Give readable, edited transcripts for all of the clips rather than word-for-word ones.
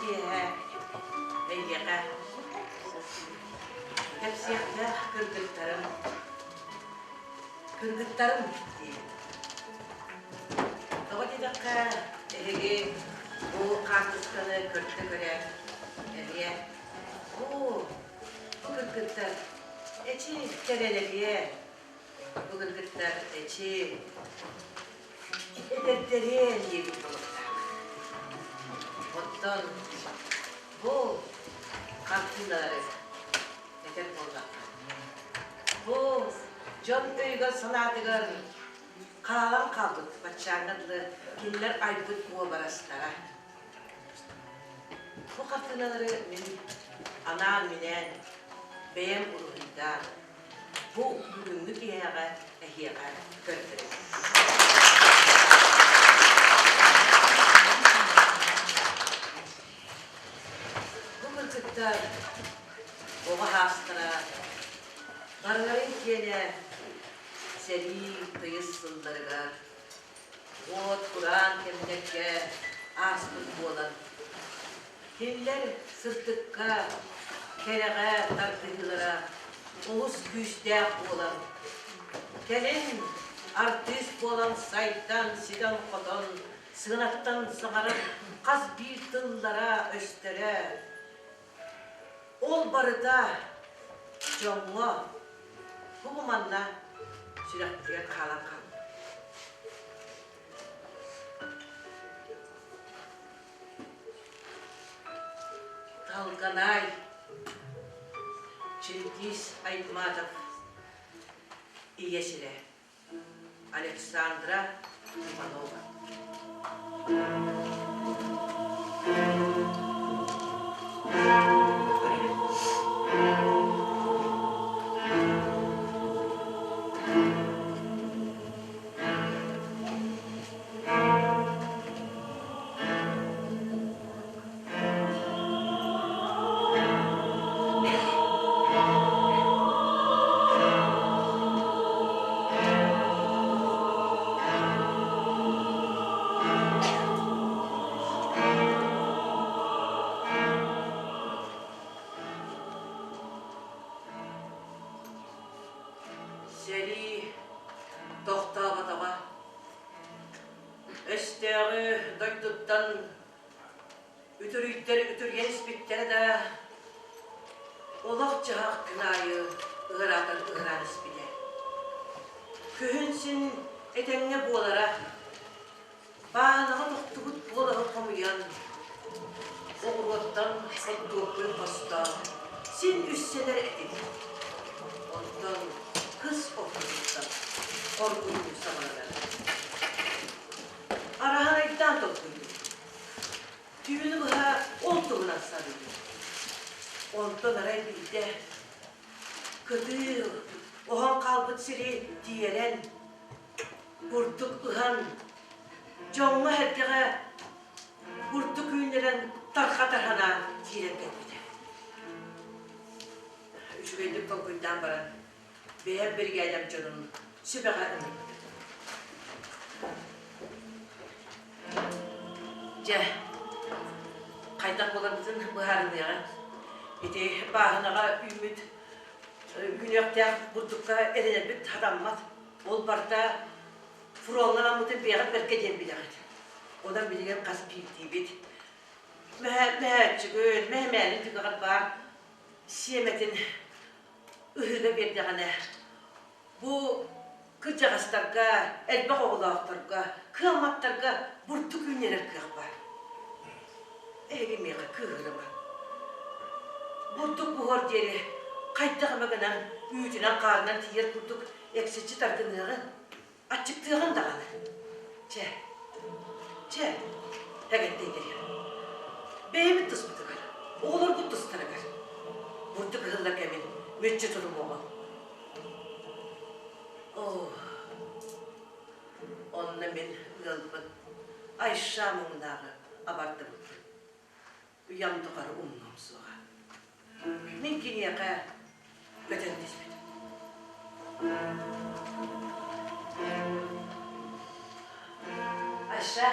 киэһэ эйиэхэ кэпсиэхтээх кыргыттарым, кыргыттарым диибин. Тоҕо диэтэххэ, эһиги бу хаартысканы көрдө көрөөт, эмиэ оо, бу кыргыттар эчи кэрэлэриэ, бу кыргыттар эчи эдэрдэриэн диэбит буолуохтаах. Оттон бу хартыыналары этэр буоллахха, бу дьон өйүгэр-санаатыгар хаалан хаалбыт баччааҥҥа дылы кинилэр айбыт уобарастара. Бу хартыыналары мин анаан-минээн бэйэм уруһуйдаан бу бүгүҥҥү киэһэҕэ эһиэхэ көрдөрөбүн. Бу кыргыттар оҕо саастара барыларын киэнэ сэрии тыйыс сылларыгар уот кураан кэмнэргэ ааспыт буолан Кинилэр сырдыкка, кэрэҕэ тардыһыылара олус күүстээх буолан, кэлин артыыс буолан сайдан, ситэн-хотон, сыанаттан саҥарар хас биир тыллара-өстөрө, ол барыта дьоҥҥо бу манна сүрэхпитигэр хаалан хаалбыт. Талганай, Чингиз Айтматов Ийэ сирэ Александра Иванова. Сэрии тохтооботоҕо. Өстөөҕү дойдуттан үтүрүйдэр үтүрүйэн испиттэрэ да, олох-дьаһах күн аайы ыараатар ыараан испитэ. Күһүн син этэҥҥэ буолара, бааһынаҕа тохтубут буолаһы хомуйан, оҕуруоттан хортуоппуй хостоон, син үссэнэр этибит. Онтон кыс ортотуттан хоргуйуу саҕаланара. Араһарайдаан толкуйдуур. Түүнү быһа ол туһунан саныыр. Онтон арай биирдэ кытыы оһон хаалбыт сири тиэрэн, бурдук ыһан, дьоҥҥо-сэргэҕэ бурдук үүннэрэн тархатар санаа киирэн кэлбитэ. Үчүгэйдик толкуйдаан баран, бэйэм биригээдэм дьонун сүбэҕэ ыҥырбытым. Дьэ, хайдах буоларбытын быһаарыныаҕа. Ити бааһынаҕа үүммүт үүнүөхтээх бурдукка эрэнэрбит сатаммат. Ол барыта фроҥҥа ламмытын бэйэҕит бэркэ диэн билэҕит. Онон билигин хас биирдиибит мөһөөччүгүн, мэһэмээнин түгэҕэр баар сиэмэтин ыһыыга биэрдэҕинэ, бу кырдьаҕастарга, элбэх оҕолоохторго, кыамматтарга бурдук үүннэрэр кыах баар. Эһиги миэхэ кыыһырыма. Бурдук буһуор диэри хайдах эмэ гынан үүтүнэн-хаарынан тиийэр курдук эксиччи тардыныаҕыҥ, аччыктыаҕыҥ даҕаны. Чэ, чэ, эгэттэй кэлиэм. Бэйэбит туспутугар, оҕолорбут тустарыгар. Бурдук ыһыллар кэмин мүччү турумуоҕуҥ. Оо, онно мин ыалбын Айша муҥнааҕы абардыбыппын. Үйэм тухары умнуом суоҕа. Мин киниэхэ көтөн түспүтүм. Айша,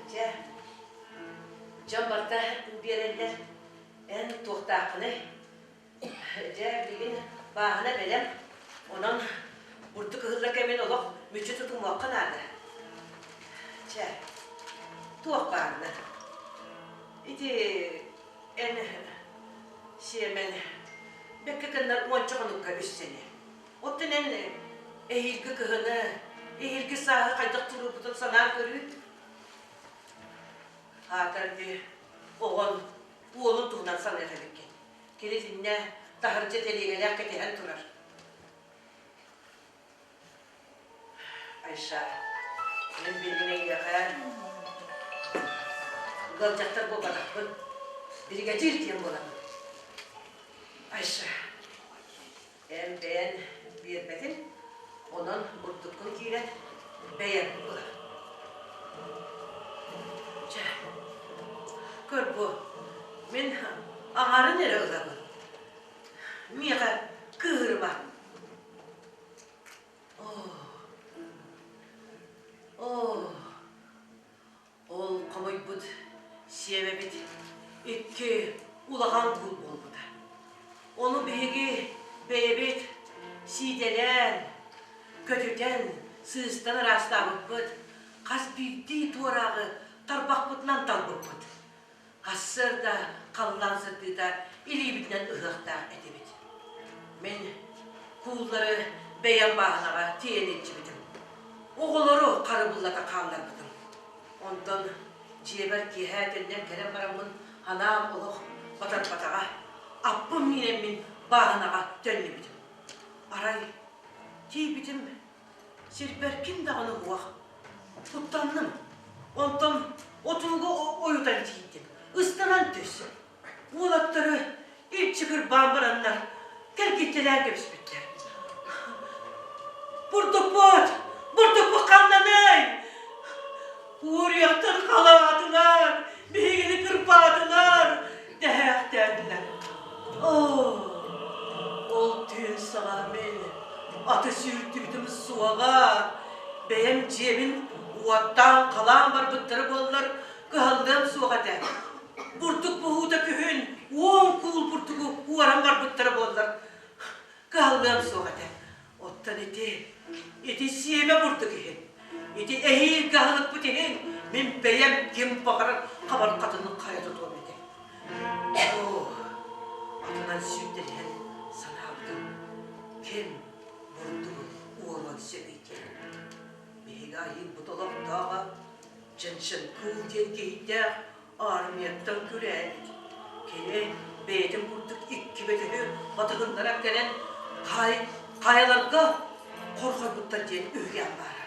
дьэ, Дьон барыта биэрэллэр. Эн туохтааххыный? Дьэ, билигин бааһына бэлэм. Онон бурдук ыһыллар кэмин олох мүччү тутумуохха наада. Чэ, туох баарына. Ити эн сиэмэн бэккэ кыннар уонча хонукка үссэни. Оттон эн эһиилги кыһыны, эһиилги сааһы хайдах туруорбутун санаан көрүү. Аатар дии, оҕон уолун туһунан саныах эбиккин. Кини итиннэ таһырдьа тэлиэгэлээх кэтэһэн турар. Айша, мин билигин эйиэхэ ыалдьахтар буолбатахпын, биригэдьиир диэн буоламмын. Айша, эн бэйэн биэрбэтин, онон бурдуккун киирэн бэйэм ылар. Чэ, көр бу, мин аҥарын эрэ ылабын. Миэхэ кыыһырыма. Оо, Ол хомуйбут сиэмэбит икки улахан куул буолбута. Ону биһиги бэйэбит сиидэлээн, көтүтэн, сыыстан ыраастаабыппыт, хас биирдии туорааҕы тарбахпытынан талбыппыт. Сарсыарда халлаан сырдыыта илиибитинэн ыһыахтаах этибит. Мин кууллары бэйэм бааһынаҕа тиэйэн илдьибитим. Оҕолору харыбыллата хаалларбытым. Онтон дьиэбэр киэһэ төннөн кэлэн бараммын анаан олох батарбатаҕа, аппын миинэммин бааһынаҕа төннүбүтүм. Арай тиийбитим Сирбэр ким даҕаны уох. Куттанным. Онтон отууга ойутан тиийдим. Ыстанан түс. Уолаттары илчи кырбаан бараннар кэргиттэлээн кэбиспиттэр. Бурдукпут! Бурдукпут ханнаный? Уоруйахтар халаатылар, биһигини кырбаатылар, дэһээхтээтилэр. Оо, ол түүн саҕа мин аты сүүрдүбүтүм суоҕа. Бэйэм дьиэбин уоттаан халаан барбыттара буоллар, кыһаллыам суох этэ. Бурдук буһуута күһүн уон куул бурдугу уоран барбыттара буоллар, кыһаллыам суох этэ. Оттон ити, ити сиэмэ бурдук иһин, ити эһиилги аһылыкпыт иһин мин бэйэм ким баҕарар хабархатын хайа тутуом этэ. Оо, атынан сүүрдэриһэн санаабытым, ким бурдугу уоруон сөбүй диэн. Биһиги айыыбыт олохтооҕо Чынчынкуул диэн киһитээх армияттан күрээбит. Кини бэйэтин курдук икки бөтөһү батыһыннаран кэлэн хайаларга хорҕойбуттар диэн үһүйээн баара.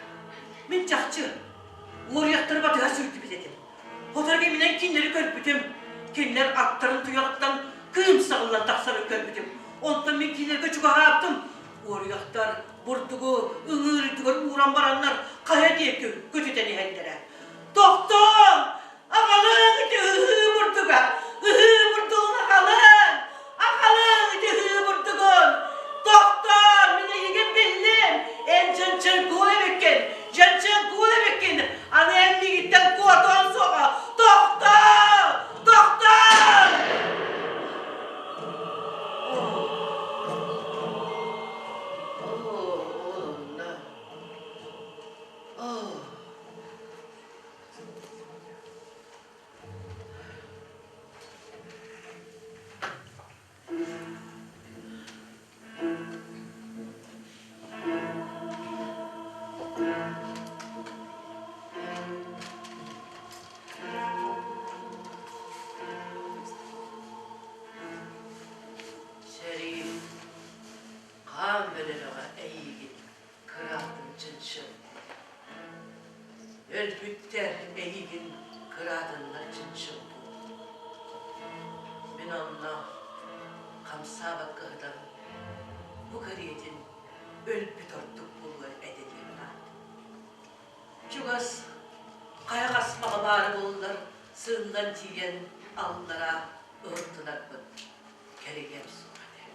Мин чахчы уоруйахтары батыһа сүүрдүбүт этим. Сотору кэминэн кинилэри көрбүтүм. Кинилэр аттарын туйаҕыттан кыым саҕыллан тахсарын көрбүтүм. Онтон мин кинилэргэ чугаһаабытым. Уоруйахтар бурдугу ыҥыыр үрдүгэр ууран бараннар хайа диэки көтүтэн иһэллэрэ. Тохтооҥ! Аҕалыҥ ити ыһыы бурдуга! Ыһыы бурдугун аҕалыҥ! Аҕалыҥ ити ыһыы бурдугун! Тохтоор! Мин эйигин биллим! Эн дьон-дьон куул эбиккин! Дьон-дьон куул эбиккин! Аны эн миигиттэн куотуоҥ суоҕа! Тохтоо! Тохтоо! Оо, ол онно. Оо. Сэрии хаан бөлөрөҕө эйиигин кыраатын чынчын. Өлбүттэр эйигин кыраатыннар чынчын буол. Мин онно хамсаабакка сытан бу кэриэтин өлбүт ордук буолуо этэ диэн ааттым. Чугас хайаҕас баҕа баара буоллар сыыллан тиийэн аллара ыһыктынарбыт кэрийэм суох этэ.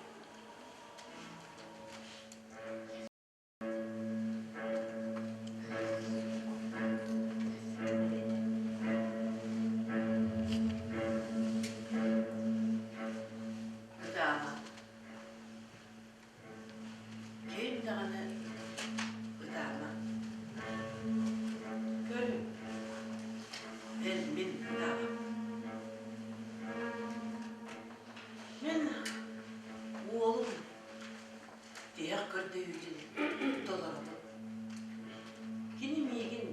көрдөһүүтүн толоробун. Кини миигин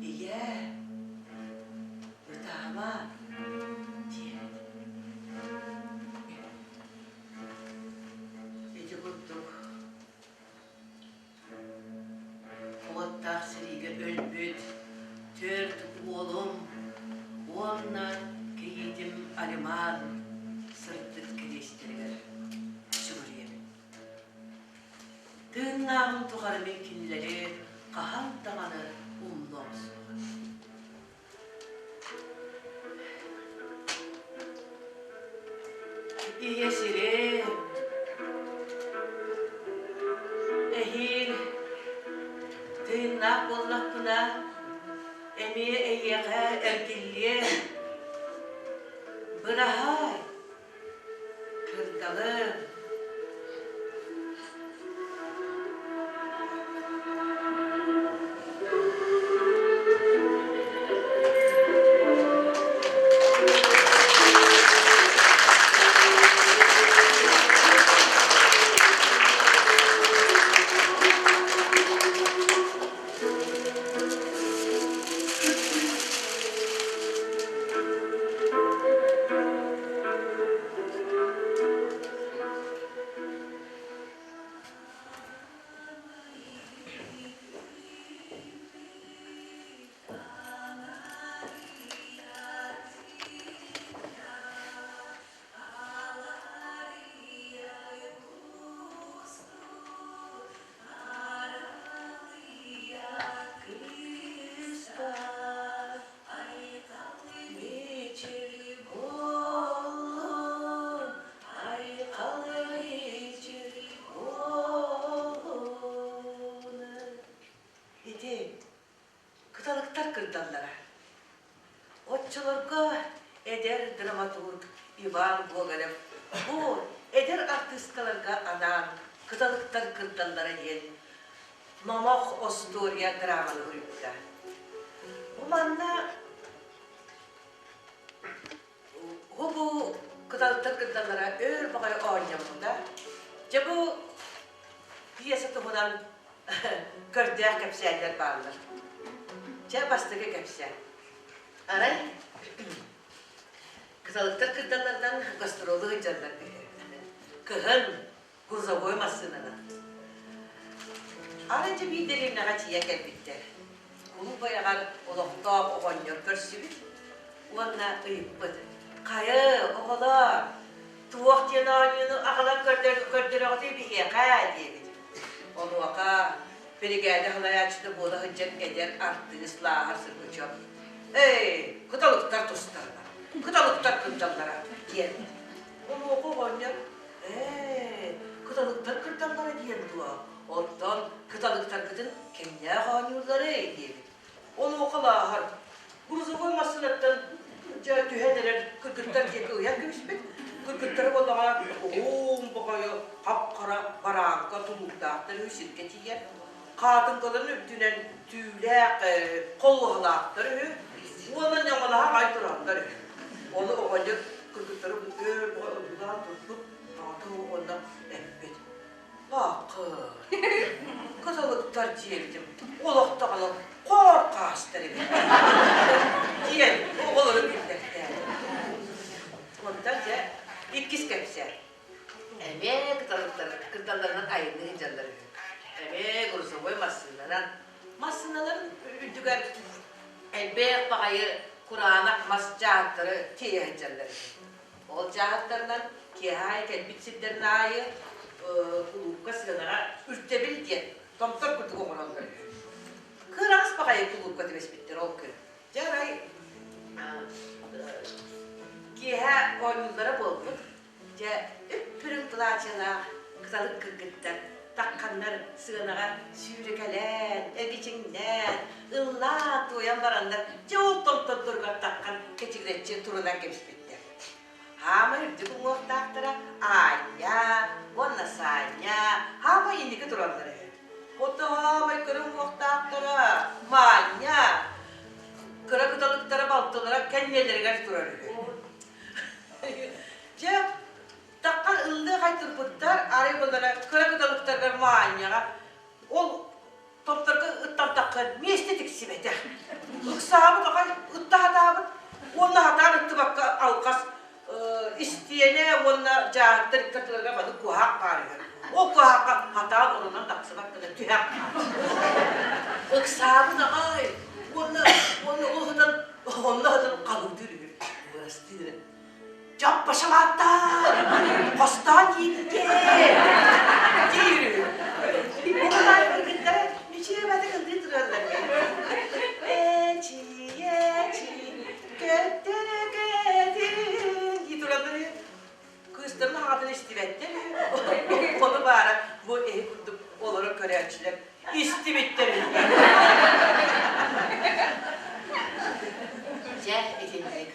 «Ийээ, ытаама» диэбит. Ити курдук уоттаах сэриигэ өлбүт түөрт уолум уонна кийиитим Алиман сырдык кириэстэригэр сүгүрүйэбин. Тыыннааҕым тухары мин кинилэри хаһан даҕаны умнуом суоҕа. Ийэ сирим, эһиил тыыннаах буоллахпына, эмиэ эйиэхэ эргиллиэм. Быраһаай, Кырдалым. Ити кыталыктар кырдаллара. Оччолорго эдэр драматург Иван Гоголев бу эдэр артыыскаларга анаан «Кыталыктар кырдаллара» диэн номох остуоруйа драманы уруйбута. Бу манна бу кыталыктар кырдаллара өр баҕайы оонньоммута. Дьэ бу пьеса туһунан көрдөөх кэпсээннэр бааллар. Дьэ бастакы кэпсээн. Арай кыталыктар кырдалларынан гастролу сылдьаллар Кыһын грузовой массыынанан. Арай дьэ биир дэриэбинэҕэ тиийэн кэлбиттэр. Кулууп айаҕар олохтоох оҕонньор көрсүбүт уонна ыйыппыт: «Хайы, оҕолоор, туох диэн оонньууну аҕалан көрдөрөҕүтүй биһиэхэ?» диэбит. Онуоха биригээдэ салайааччыта буола сылдьар эдэр артыыс Лааһар Сыргычев «Эй, кыталыктар тустарына, кыталыктар кырдаллара» диэн. Онуоха оҕонньор «Ээ, кыталыктар кырдаллара диэн дуо? Оттон кыталыктаргытын кимнээх оонньуулларый?» диэбит. Онуоха Лааһар грузовой массыынаттан дьэ түһэн эрэр кыргыттар диэки ыйан кэбиспит. Кыргыттара буоллаҕына уһун баҕайы хап-хара барааҥка тулуурдаахтар үһү сиргэ тиийэр. Хаатыҥкаларын үрдүнэн түүлээх холуоһалаахтар үһү уонна ньоҥолоһо аҕай тураллар үһү. Ону оҕонньор кыргыттары өр одуулаан турбут, аҕата уонна эппит: Баакы, кыталыктар диэбитим, олохтоҕуна хор хаастар эбит диэн оҕолору күллэртээн. Онтон дьэ иккис кэпсээн. Эмиэ кыталыктар кырдалларынан айанныы сылдьаллар үһү. Эмиэ грузовой массыынанан. Массыыналарын үрдүгэр элбэх баҕайы кураанах мас дьааһыктары тиэйэ сылдьаллар үһү. Ол дьааһыктарынан киэһэ аайы кэлбит сирдэрин аайы кулуупка сыанаҕа үрдэбил диэн томтор курдук оҥороллор үһү. Кыараҕас баҕайы кулуупка түбэспиттэр ол күн. Дьэ арай киэһэ оонньууллара буолбут. Дьэ, үп-үрүҥ былаачыйалаах кыталык кыргыттар тахханнар сыанаҕа сүүрэкэлээн, эргичиҥнээн, ыллаан-туойан бараннар, дьэ ол томтордоругар таххан кэчигирэччи турунан кэбиспиттэр. Хаамай үрдүк уҥуохтаахтара Аанньа уонна Саанньа хаамай инники тураллар үһү. Оттон хаамай кыра уҥуохтаахтара Маанньа кыра кыталыктара балтылара кэннилэригэр турар үһү. Дьэ, таххан ыллыы хай турбуттар, арай буоллара кыра кыталыктаргар маанньаҕа ол топторго ыттардахха миэстэ тиксибэтэх. Ыксаабыт аҕай ытта сатаабыт уонна сатаан ыттыбакка алҕас истиэнэ уонна дьааһыктар икки маны куһаах баар үһү. Ол куһаахха хатаан онунан тахсыбат гына түһэх. Ыксаабыт аҕай уонна уонна ол сытан онно сытан хаһыытыыр үһү. Бырастыы Дьаппашалааттаар! Хостоон тиийдэ! Диир үһү. Уһунаай кыргыттара мичиэбэтик ыллыы тураллар. Эчи-эчи, көттөрө-көтүн дии тураллар үһү. Кыыстарын аҕатын истибэттэр үһү. Ону баара бу эһи курдук олоро көрөөччүлэр истибиттэр үһү. Дьэ, итинник.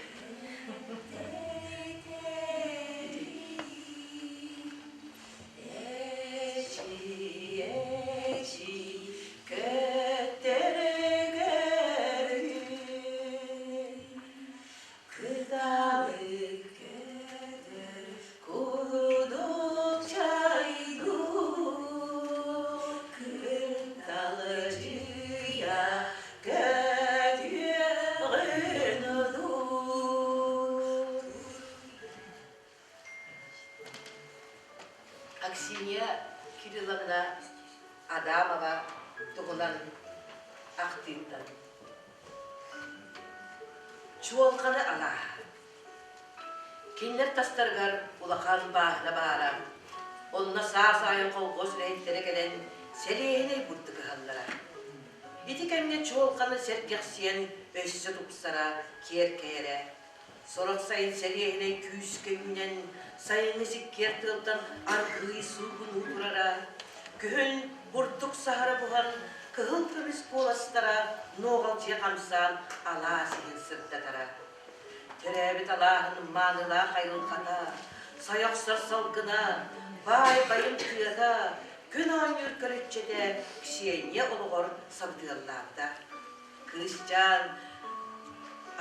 Аксинья Кирилловна Адамова туһунан ахтыыттан Чуолҕаны алааһа Кинилэр тастарыгар улахан бааһына баара. Онно саас аайы колхоз үлэһиттэрэ кэлэн сэлиэһинэй бурдук ыһаллара. Ити кэмҥэ чуолҕаны сэргэхсийэн өссө тупсара, киэркэйэрэ. Сорох сайын сэлиэһинэй күүскэ үүнэн, сайыҥҥы сиккиэр тыалтан аргыый суугунуу турара. Күһүн бурдук саһара буһан, кыһыл көмүс куоластара нуоҕалдьыйа хамсаан алаас иһин сырдатара. Төрөөбүт алааһын маанылаах айылҕата, сайа охсор салгына, баай байым тыата, күн оонньуур көрүччэтэ Ксения олоҕор сабыдыаллаабыта. Кыысчаан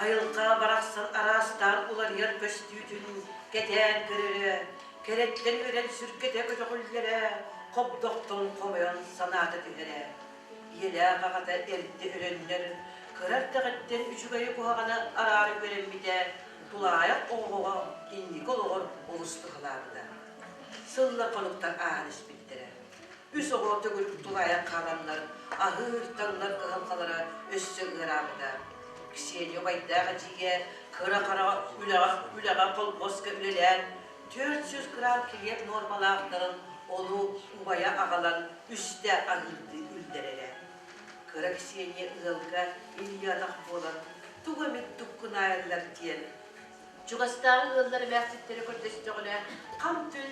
айылҕа барахсан араастаан уларыйар көстүүтүн кэтээн көрөрө, кэрэттэн үөрэн сүргэтэ көтөҕүллэрэ, хобдохтон хомойон санаата түһэрэ. Ийэлээх аҕата эрдэ өлөннөр, кыра эрдэҕиттэн үчүгэйи-куһаҕаны араара үөрэммитэ, тулаайах оҕоҕо инники олоҕор олус туһалаабыта. Сыллар-хонуктар ааһан испиттэрэ. Үс оҕо төгүрүк тулаайах хааланнар, аһыыр-таҥнар кыһалҕалара өссө ыараабыта. Ксения убайдаах эдьиийэ кыра-хара үлэҕэ, үлэҕэ колхозка үлэлээн, 400 грамм килиэп нуормалаахтарын ону убайа аҕалан үстэ аһыырдыы үллэрэрэ. Кыра Ксения ыалга илии-атах буолан тугу эмит туккунаайаллар диэн чугастааҕы ыаллар эмээхситтэрэ көрдөстөҕүнэ хам-түн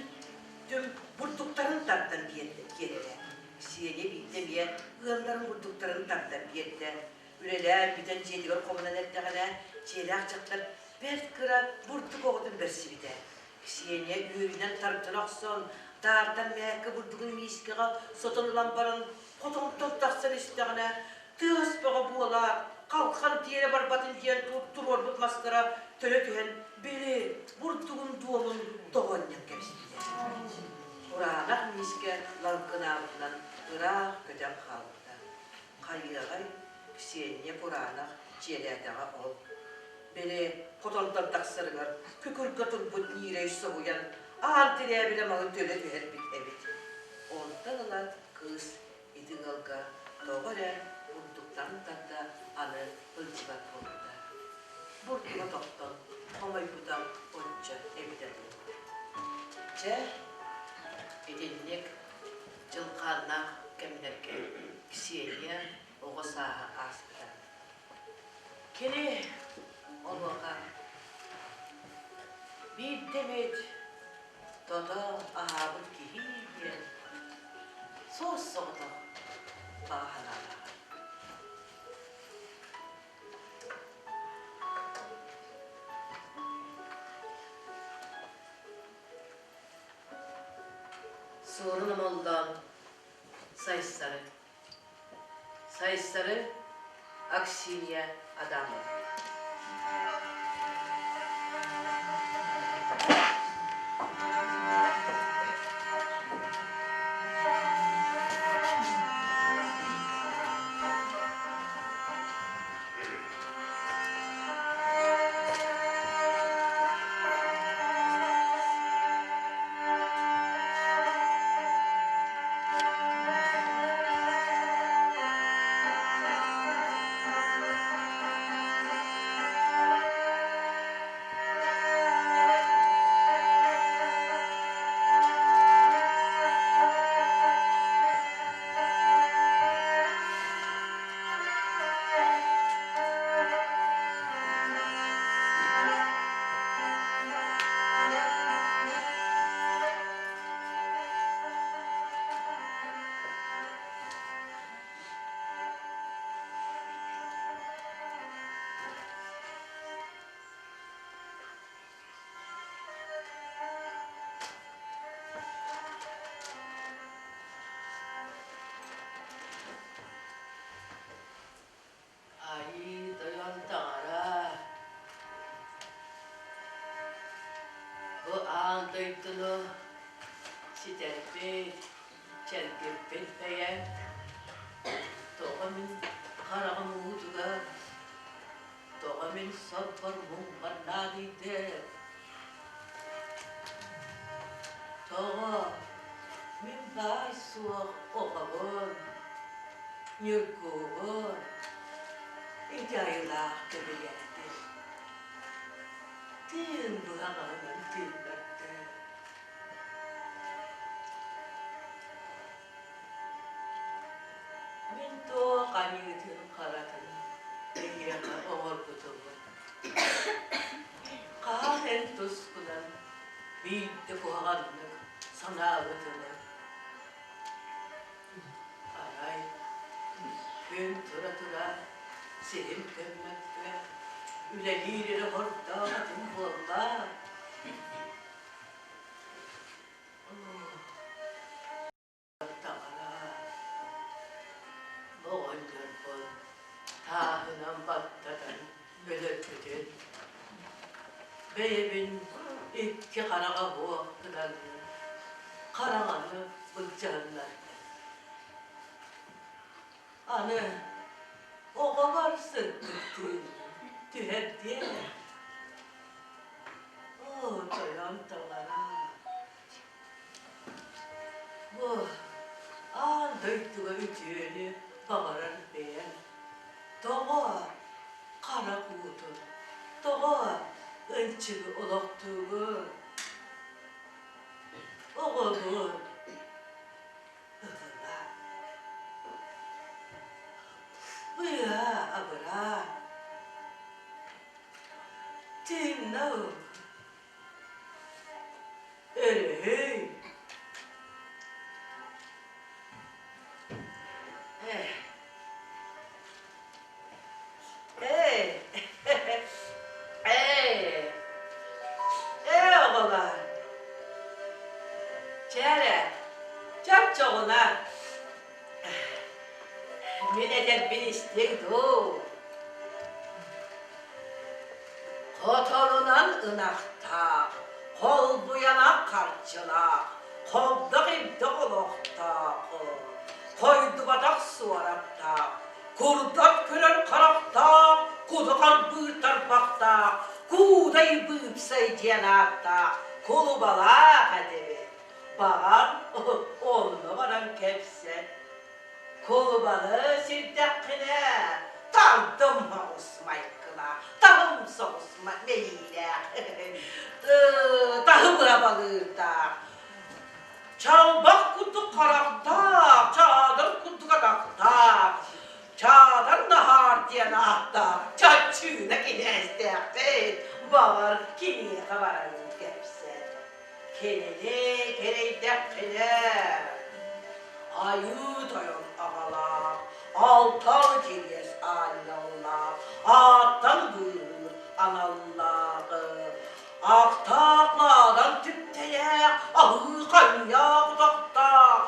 түм бурдуктарын тардан биэрэрэ. Ксения биирдэ эмиэ ыалларын бурдуктарын тардан биэрдэ. Үлэлээн бүтэн дьиэтигэр хомунан эрдэҕинэ, дьиэлээх дьахтар бэрт кыра бурдук оҕотун бэрсибитэ. Ксения үөрүүнэн тардына охсон, даардан мээккэ бурдугун миискэҕэ сотон ылан баран, хотонтон тахсан истэҕинэ, тыас бөҕө буолаат, халхан тиэрэ барбатын диэн туруорбут мастара төлө түһэн, били, бурдугун дуомун тоҕо анньан кэбиспитэ. Кураанах миискэ лаҥкынаабытынан ыраах көтөн хаалбыта. Хайыаҕай, Ксения кураанах дьиэлээтэҕэ ол. Били, хотонтон тахсарыгар күкүргэ турбут ньиирэй соһуйан, аан тирээбилэ маһы төлө түһэрбит эбит. Онтон ыла кыыс ити ыалга тоҕо эрэ бурдуктарын тарда аны ылдьыбат буолбута. Бурдуга тохтон, хомойбута оччо эбитэ дуу. Чэ, итинник дьылҕааннаах кэмнэргэ Ксения оҕо сааһа ааспыта. Кини онуоха биирдэ эмит тото аһаабыт киһи диэн суос-соҕотох баҕа санаалааҕа. Суорун омоллоон Сайсары Сайсары Аксинья Адамова Бу аан дойдуну ситэрбит, чэлгиппит бэйэҥ, тоҕо мин хараҕым уутугар, тоҕо мин сорбор муҥмар наадыйдым? Тоҕо мин баай суох оҕобун, Ньургуубун ити айылаах кэбилээтим? Тыын быһаҕаһынан тыыннардым. Мин туох аньыытын-харатын эйиэхэ оҥорбутумун, хаһан эн тускунан биирдэ куһаҕаннык санаабытымын. Арай күн тура-тура сирим көммөккө үлэлиир эрэ хордоох этим буолла. Таҥара, оҕонньорбун тааһынан баттатан өлөрбүтүн, бэйэбин икки хараҕа суох гынан хараҥаны былдьаһыннардым. Аны оҕобор сырдыктыын түһэрдиэ. Оо, тойон таҥара, Бу аан дойдуга үтүөнү баҕарар бэйэҥ тоҕо харах уутун, тоҕо ынчыгы олохтуугун? Оҕобун ылыма. Быа абыраа. Тыынна ыл. Өрүһүй! Ээ, ээ, ээ оҕолоор, чэ эрэ, чопчоҕуна, мин этэрбин истиҥ дуу? Хотонунан ынахтаах, холбуйанан харчылаах, хобдох-ибдэх олохтоох, хойдубатах суораттаах, курдат көрөр харахтаах, куду харбыыр тарбахтаах, куудай быыпсай диэн ааттаах кулубалаах этибит. Баҕар, онно баран кэпсэт. Кулубаны сирдэххинэ, тардым соҕус майгылаах, таһым соҕус мэйиилээх, таһым ырабалыырдаах, чалбах курдук харахтаах, чаадар курдук атахтаах, чаадар наһаар диэн ааттаах чаччыына кинээстээхпит, баҕар киниэхэ баран кэпсэт. Кинини кэрэйдэххинэ, Айыы Тойон аҕалаах, алтан кириэс аанньаллаах, ааттан быыһыыр аналлаах, ахтаах лаадан түптэлээх, аһыы ханньаах утахтаах,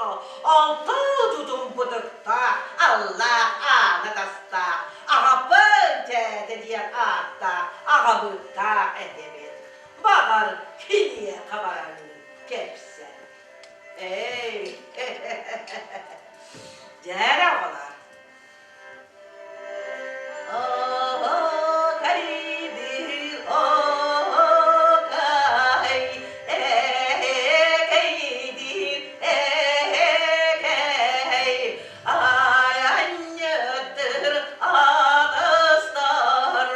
алта тутум бытыктаах, аллаах аана тастаах, аҕабын тээтэ диэн ааттаах аҕабыттаах этибит. Баҕар, киниэхэ баран кэпсэ. Эй, дьэ оҕолор. Айанньыттыр атастар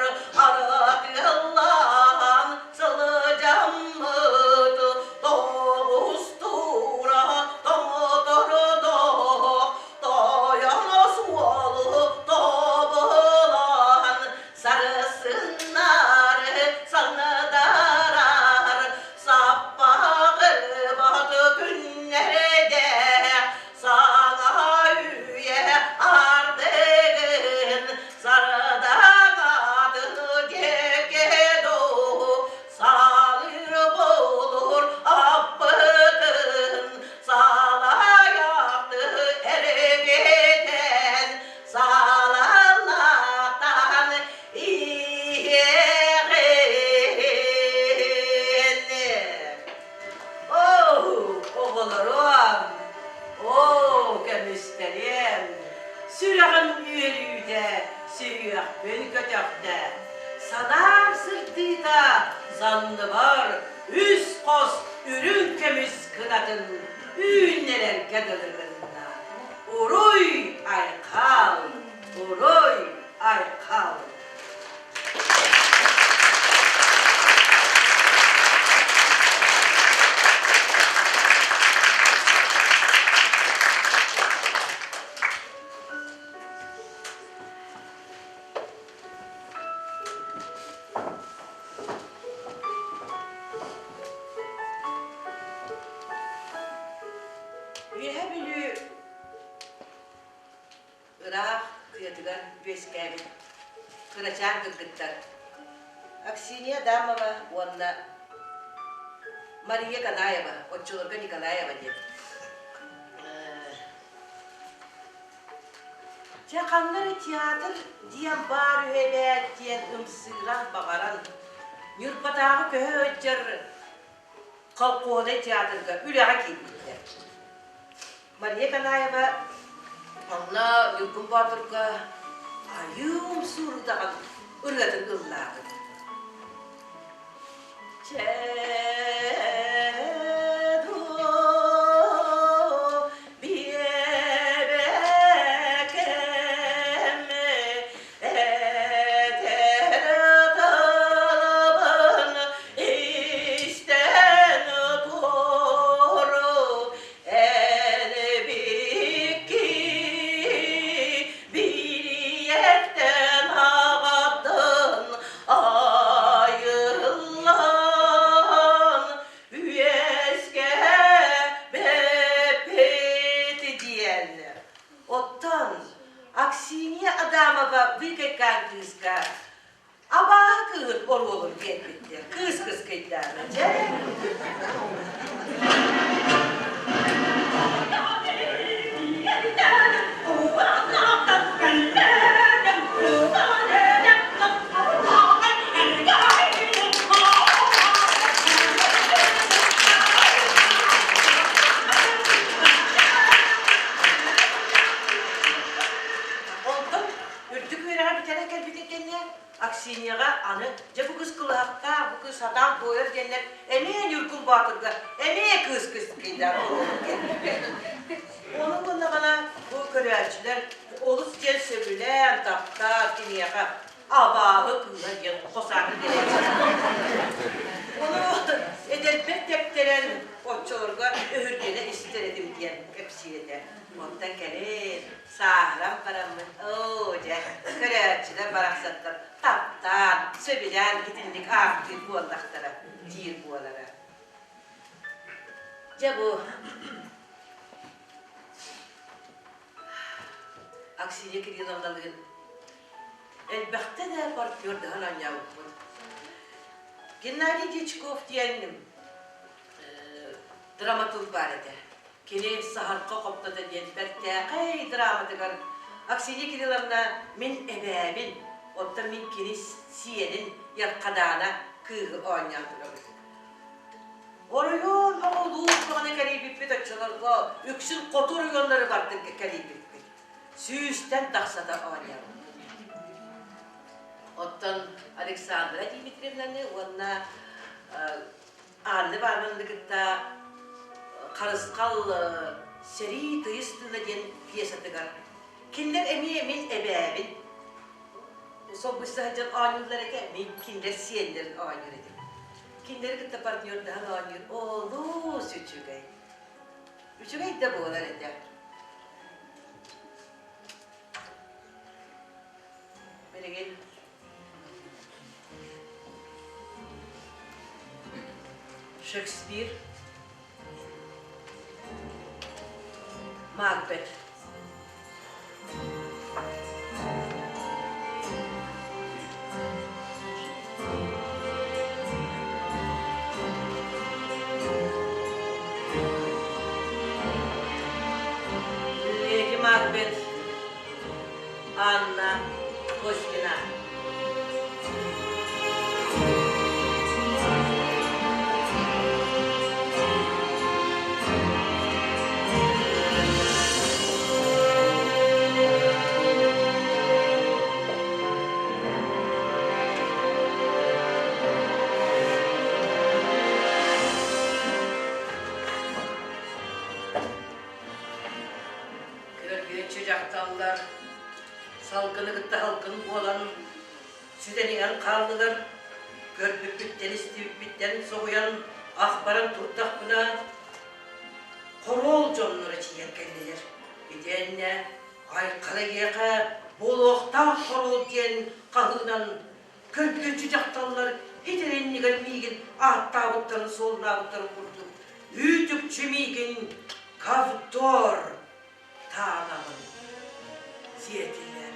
Аратыаллаан сылдьаммыт тоҕустуура тоҥотордоох тойон суолу тобулан. сайдыыта санныбар үс хос үрүҥ көмүс кынатын үүннэрэргэ дылы гынна. Уруй айхал! Уруй айхал! Үөһэ Бүлүү ыраах тыатыгар үөскээбит кырачаан кыргыттар Аксинья Адамова уонна Мария Канаева, оччолорго Николаева диэн Дьэ ханна эрэ театр диэн баар үһү эбээт диэн ымсыыран баҕаран Ньурбатааҕы көһө сылдьар колхуоһунай театрга үлэҕэ киирбиттэр. Мария Канаева онно Ньургун Боотурга айыым суурдаҕын ырыатын ыллаабыт. Чэ биэбэкэм этэр тылбын истэн туру эн бикки бириэттэн аҕатын айыллан үөскээбэппит диэн. Оттон Аксинья Адамова быыкайкаан кыыска абааһы кыыһын оруолун биэрбиттэр. Кыыс кыскыйдаана дьэ. Онтон үрдүк үөрэҕи бүтэрэн кэлбитин кэннэ Аксиньяҕа аны дьэ бу кыыс кылыһахтаах, бу кыыс сатаан туойар диэннэр эмиэ Ньургун Боотурга эмиэ кыыс кыскыйдаах оруолун биэрбиттэр. Ону гыннаҕына бу көрөөччүлэр олус диэн сөбүлээн, таптаан киниэхэ абааһы кыыһа диэн хос ааты биэрэллэр. Ону эдэрбэр тэптэрэн оччолорго өһүргэнэ истэр этим диэн кэпсиир этэ. Онтон кэлин сааһыран бараммын, оо дьэ, көрөөччүлэр барахсаттар таптаан, сөбүлээн итинник ааттыыр буоллахтара диир буолара. Дьэ бу Аксинья Кирилловналыын элбэхтэ да партнердаһан оонньообуппут. Геннадий Дьячков диэн драматург баар этэ. Кини Саһарха хоптото диэн бэртээхэй драматыгар Аксинья Кирилловна мин эбээбин, оттон мин кини сиэнин Ярхадаана кыыһы оонньоон турабыт. Оройуон оҕолуу саҕана кэлийбиппит оччолорго үксүн хоту оройуоннары бардын кэлийбиппит. Сүүстэн тахсата оонньообуппут. Оттон Александра Дмитриевнаны уонна Анна Ивановнаны кытта Харысхал Сэрии тыйыс тыына диэн пьесатыгар кинилэр эмиэ мин эбээбин солбуйса сылдьан оонньууллар этэ, мин кинилэр сиэннэрин оонньуур этим. Кинилэри кытта партнердаһан оонньуур олус үчүгэй. Үчүгэй да буолар этэ. Билигин Шекспир Макбет Леди Макбет Анна Кузьмина. Салгыны кытта салгын буолан сүтэн иһэн хааллылар. Көрбүппүттэн, истибиппиттэн соһуйан ах баран турдахпына, хоруол дьонноро тиийэн кэллилэр. Итиэннэ айхал эйиэхэ буолуохтаах хоруол диэн хаһыынан көрбүөччү дьахталлар итириннигэр миигин ааттаабыттарын суоллаабыттарын курдук үүт-үкчү миигин Кавдор таанаҕын диэтилэр.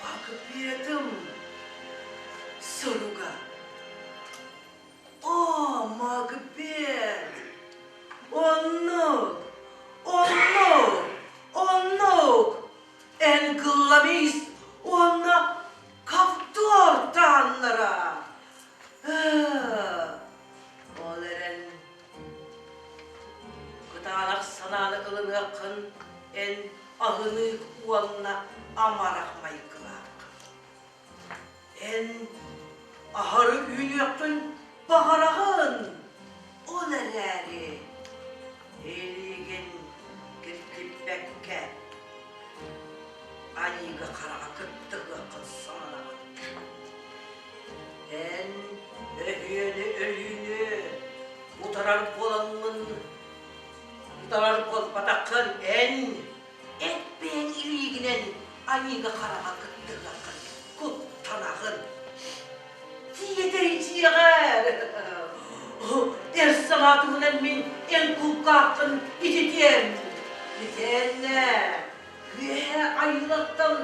Макбетым суруга О, Макбет! Оннук! Оннук! Оннук! Эн кылламыыс уонна Кавдор тааннара! Ол эрэн кытаанах санааны ылыныаххын эн аһыныык уонна амарах майгылааххын. Эн аһары үүнүөххүн баҕараҕын, ол эрээри илиигин киртиппэккэ айыыга хараҕа кыттыһыаххын сананаҕын. Эн өһүөнү өлүүнү утарар буолаҥҥын, утарар буолбатаххын, эн эт бэйэҥ илиигинэн айыыга-хараҕа кыттыһыаххын куттанаҕын. Тиэтэй дьиэҕэр эр санаатыгынан мин эн кулгааххын ититиэм. Итиэннэ үөһэ айыылартан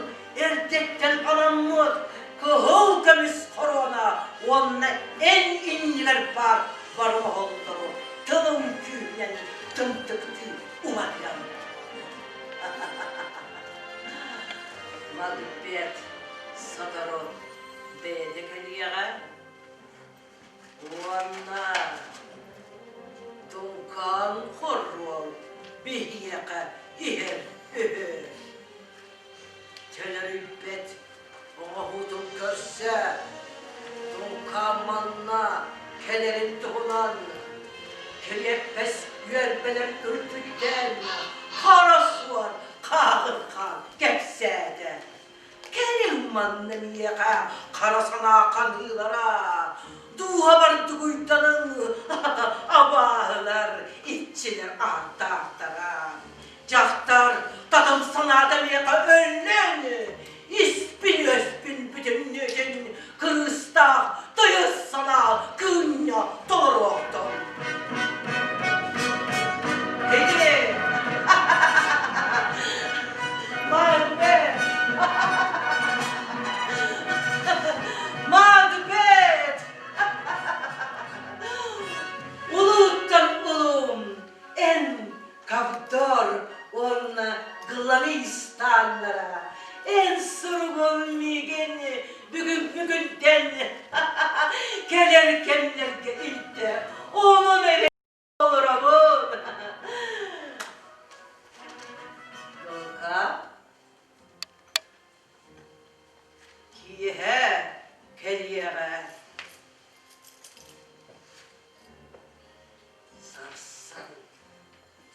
эрдэттэн анаммыт кыһыл көмүс хоруона уонна эн иннигэр баар бары оһоллору тылым күүһүнэн тымтыктыы уматыам. Макбет сотору бэйэтэ кэлиэҕэ уонна Тункаан хоруол биһиэхэ иһэр үһү. Төлөрүйбэт оҥоһуутун көрсө Тункаан манна кэлэрин туһунан кириэппэс үөрбэлэр үрдүттэн хара суор хааҕырҕаан кэпсээтэ. Кэлиҥ манна миэхэ хара санаа ханыылара, дууһабар дугуйданыҥ абааһылар, иччилэр ааттаахтара. Дьахтар татым санаата миэхэ өллөн, испин-өспүн бүтүннүүтүн кырыыстаах тыйыс санаа кыынньа толоруохтун. Кини Макбет! Макбет! Улууттан улуум, эн Кавдор уонна Главистаннара эн суругун миигин бүгүҥҥү күнтэн кэлэр кэмнэргэ илтэ онон эрэ олоробун. Лука киэһэ кэлиэҕэ. Сарсын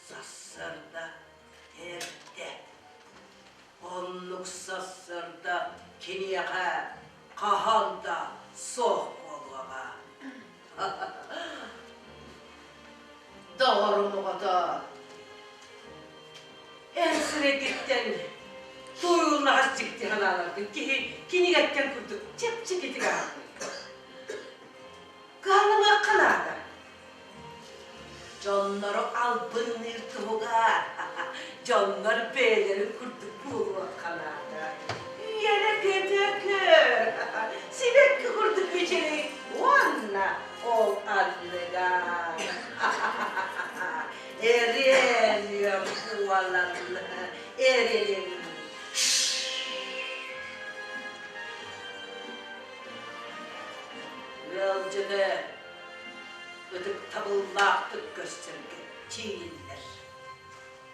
сарсыарда эрдэ. Оннук сарсыарда киниэхэ хаһан да суох буолуоҕа. Доҕорум оҕото, эн сирэйгиттэн туойуллаҕас дьикти санааларгын киһи кинигэттэн курдук чэпчэкитик аахпыт. Кыһаллымыахха наада. Дьоннору албынныыр туһугар дьоннор бэйэлэрин курдук буолуохха наада. Үөрэ-көтө көр, сибэкки курдук мичили уонна ол анныгар эриэн буолан эрилин. Ыалдьыты ытыктабыллаахтык көрсөргө тиийиллэр.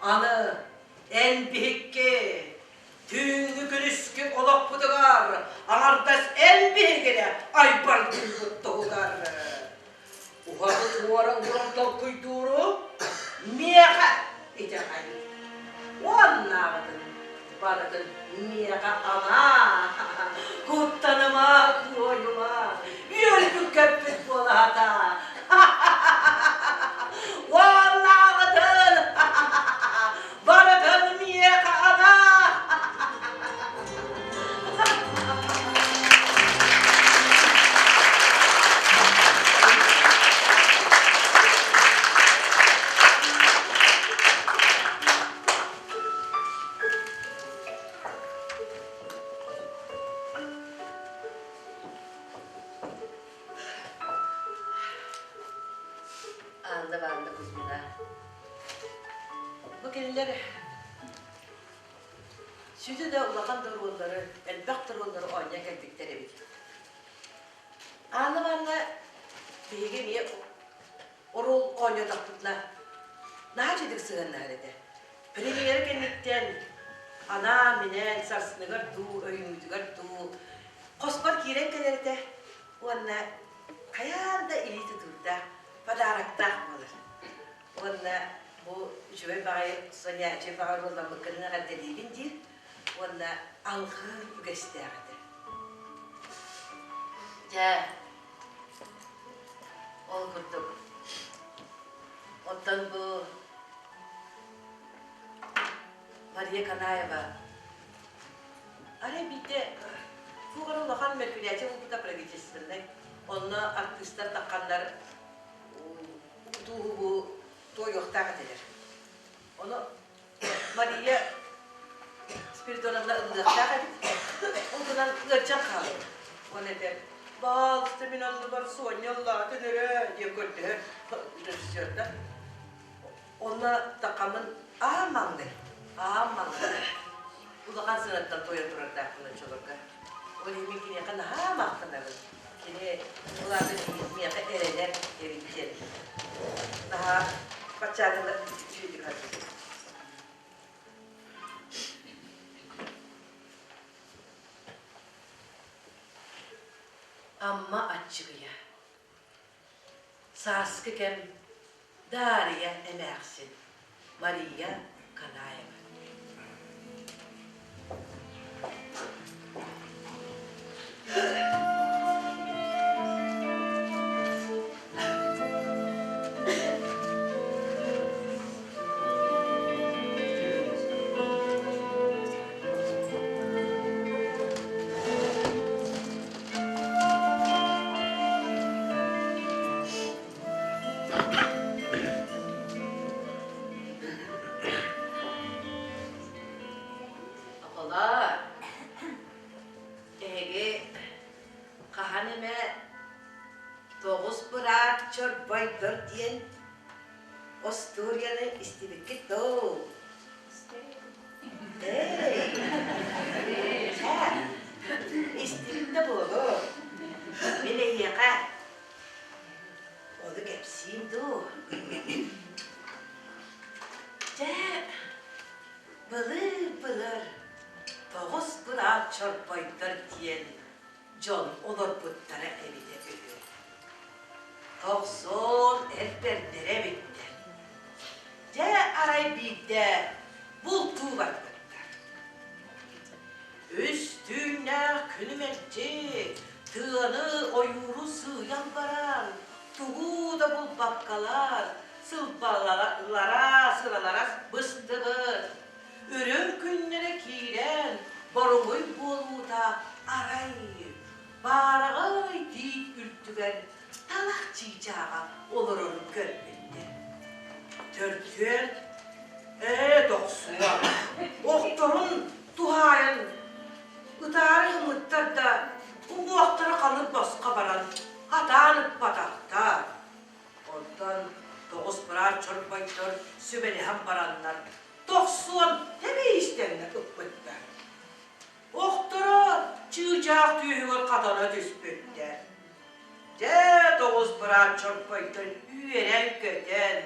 Аны эн биһикки түүҥҥү күнүскү олохпутугар аҥардас эн биһигинэ айбардыыбыт туһугар уһаты туора ууран толкуйдууру миэхэ итэҕэй. Уоннааҕытын барытын миэхэ анаа, куттаныма, куойума, үөрбүт-көппүт буолаата. Уоннааҕытын барытын миэхэ анаа. Анна Ивановна Кузьмина. Бу кинилэр сүдү да улахан да оруоллары, элбэх да оруоллары оонньоон кэлбиттэр эбит. Анна Ивановна биһиги эмиэ оруол оонньоотохпутуна наһаа үчүгэй сыһыаннаһар этэ. Премьера кэнниттэн анаан-минээн сарсыныгар дуу, өйүүҥҥүтүгэр дуу хоспор киирэн кэлэр этэ уонна хайаан да илии тутуурдаах, подароктаах буолар. Уонна бу үчүгэй баҕайы Соня үчүгэй баҕайы оруолламмыккын эҕэрдэлиибин диир уонна алҕыыр үгэстээх этэ. Дьэ, ол курдук. Оттон бу Мария Канаева арай биирдэ туох эрэ улахан мероприятие буолбута правительственнай. Онно артыыстар тахханнар тууһугу туойуохтаах этилэр. Ону Мария Спиридоновна ыллыахтаах эбит. Ол гынан ыалдьан хаалбыт. Уонна этэр, «Баалыста мин оннубар Соня ыллаатын эрэ» диэн көрдөһөр режиссердар. Онно тахаммын аан маҥнай, аан маҥнай улахан сыанаттан туойан турардаахпын оччолорго. Ол иһин мин киниэхэ наһаа махтанабын. Кини улаата миэхэ эрэнэр эбит диэн. Наһаа баччааҥҥы үчүгэйдик харчытын. Амма аччыгыйа. Сааскы кэм Дария эмээхсин Мария Канаева. Оҕолоор, эһиги хаһан эмэ тоҕус быраат чорбойдор диэн остуоруйаны истибиккит дуу? Эй, чэ, истибит да буолуо. Мин эйиэхэ Ону кэпсиим дуу? Дьэ, былыр-былыр тоҕус быраат чорбойдор диэн дьон олорбуттара эбитэ үһү. Тохсуон эр бэрдэрэ эбиттэр. Дьэ, арай биирдэ бултуу барбыттар. Үс түүннээх күнү мэлдьи тыаны, ойууру сыыйан баран, тугу да булбаккалар, сылбалара, сыралара быстыбыт. Үрүҥ күннэрэ киирэн, боруҥуй буолуута арай, баараҕай тиит үрдүгэр талах чыычааҕа олорорун көрбүттэр. Төрдүөн ээ дохсуо, охторун туһаайан ытаары гыммыттар да, уҥуохтара халыр босхо баран, хатаан ыппатахтар. Онтон тоҕус быраат чорбойдор сүбэлэһэн бараннар, тохсуон тэбиистэҥҥэ ыппыттар. Охторо чыычаах түөһүгэр хатана түспүттэр. Дьэ, тоҕус быраат чорбойдор үөрэн-көтөн,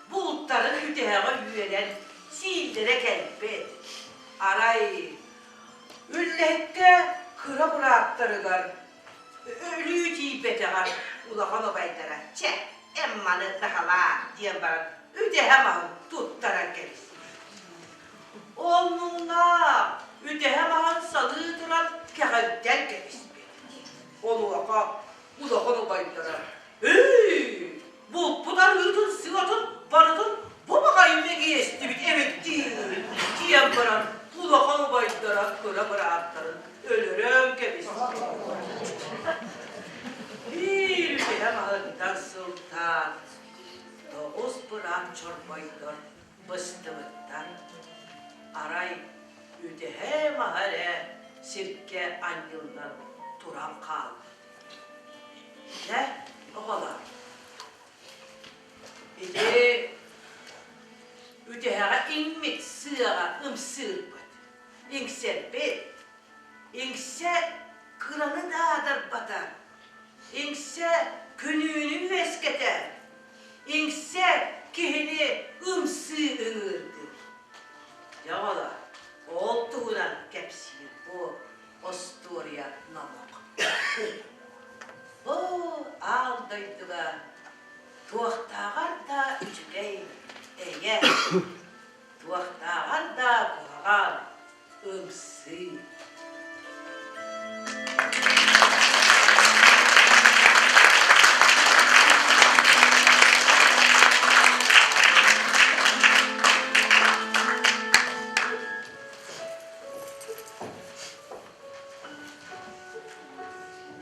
бултарын үтэһэҕэ үөрэн, сииллэрэ кэлбит. Арай, үллэһиккэ кыра бырааттарыгар өлүү тиийбэтэҕэр улахан убайдара «Чэ, эн маны таһалаа» диэн баран үтэһэ маһын туттаран кэбиспит. Ол муҥнаах үтэһэ маһын салыы туран кэҕирдэн кэбиспит. Онуоха улахан убайдара «Эй, булпут арыытын сыатын барытын бу баҕайы мэгиэстибит эбит дии» диэн баран улахан убайдара кыра бырааттарын өлөрөн кэбиспит. Биир үтэһэ маһыттан сылтаан тоҕус быраат чорбойдор быстыбыттар. Арай үтэһэ маһа эрэ сиргэ анньыллан туран хаалбыт. Дьэ, оҕолор, ити үтэһэҕэ иҥмит сыаҕа ымсыырбыт, иҥсэрбит, иҥсэ кыраны да адарбата, иҥсэ күнүүнү үөскэтэр, иҥсэ киһини ымсыы ыҥыырдыыр. Дьэ, оҕолор, ол туһунан кэпсиир бу остуоруйа номох. Бу аал дойдуга туохтааҕар да үчүгэй эйэ, туохтааҕар да куһаҕан ымсыы.